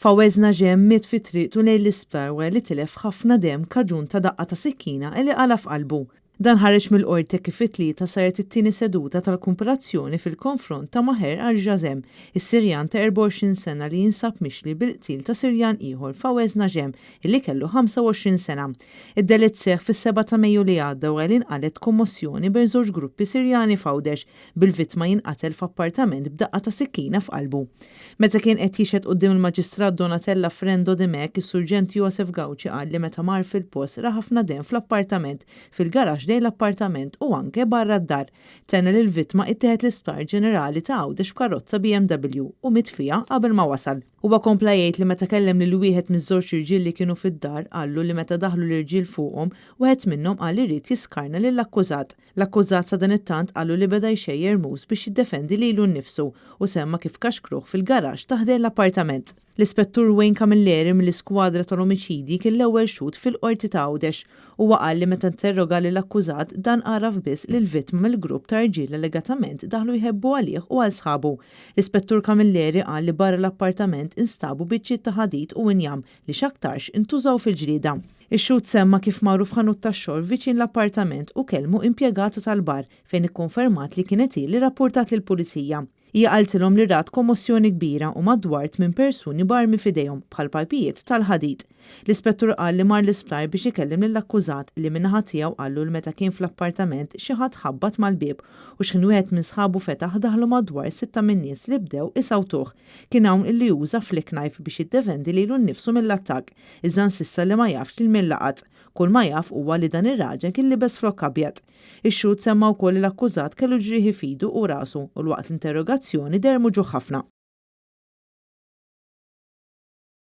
Fawez Najem miet fi triqtu lejn l-isptar wara li tilef ħafna demm kaġun ta' daqqa ta' sikkina li qala' f'qalbu. Dan ħareġ mill-Qorti hekk kif it-Tlieta saret it-tieni seduta tal-kumparazzjoni fil-konfront ta' Maher Al-Jazem, is-Sirjan ta' 24 sena li jinsab mixli bil-qtil ta' Sirjan ieħor Fawez Najem illi kellu 25 sena. Id-delitt seħħ fis-7 ta' Mejju li għadda wara li nqalgħet kommossjoni bejn żewġ gruppi Sirjani f'Għawdex bil-vittma jinqatel f'appartament b'daqqa ta' sikkina f'qalbu. Meta kien qed jixhed quddiem il-Maġistrat Donatella Frendo Dimech, is-Surġent Josef Gauci qal li meta mar fil-post ra ħafna demm fl-appartament, fil-garaxx ħdejn l-appartament u anke barra d-dar. Tenna li l-vittma ittieħed l-Isptar Ġenerali ta' Għawdex b'karozza BMW u miet fiha qabel ma wasal. Huwa kompla jgħid li meta kellem lil wieħed miż-żewġ irġiel li kienu fid-dar qallu li meta daħlu l-irġiel fuqhom, wieħed minnhom qal li ried jiskarna lill-akkużat. L-akkużat sadanittant qallu li beda jxejjer mus biex jiddefendi lilu nnifsu u semma kif kaxkruh fil-garaxx ta' ħdejn l-appartament. L-Ispettur Wayne Camilleri mill-Iskwadra tal-Omiċidji kien l-ewwel xhud fil-Qorti ta' Għawdex. Huwa qal li meta interroga lill-akkużat dan għaraf biss li l-vittma mill-grupp ta' rġiel allegatament daħlu jħebbu għalih u għal sħabu. L-Ispettur Camilleri qal li barra l-appartament instabu biċċiet ta' ħadid u injam li x'aktarx intużaw fil-ġlieda. Ix-xhud semma kif marru f'ħanut tax-xorb viċin l-appartament u kellmu impjegata tal-bar fejn ikkonfermat li kienet hi li rrappurtat lill-Pulizija. Hija qaltilhom li rat kommossjoni kbira u madwar tminn persuni b'armi f'idejhom, bħal pajpijiet tal-ħadid. L-ispettur qal li mar l-isptar biex ikellem lill-akkużat li min-naħa tiegħu qallu li meta kien fl-appartament xi ħadd ħabbat mal-bieb u x'ħin wieħed minn sħabu fetaħ daħlu madwar sitta min-nies li bdew isawtuh. Kien hawn illi uża flick knife biex jiddefendi lilu nnifsu mill-attakk, iżda insista li ma jafx lil min laqat. Kull ma jaf huwa li dan ir-raġel kien liebes flokk abjad. Ix-xhud semma wkoll li l-akkużat kellu ġrieħi f'idu u rasu u li waqt l-interrogazzjoni deher muġugħ ħafna.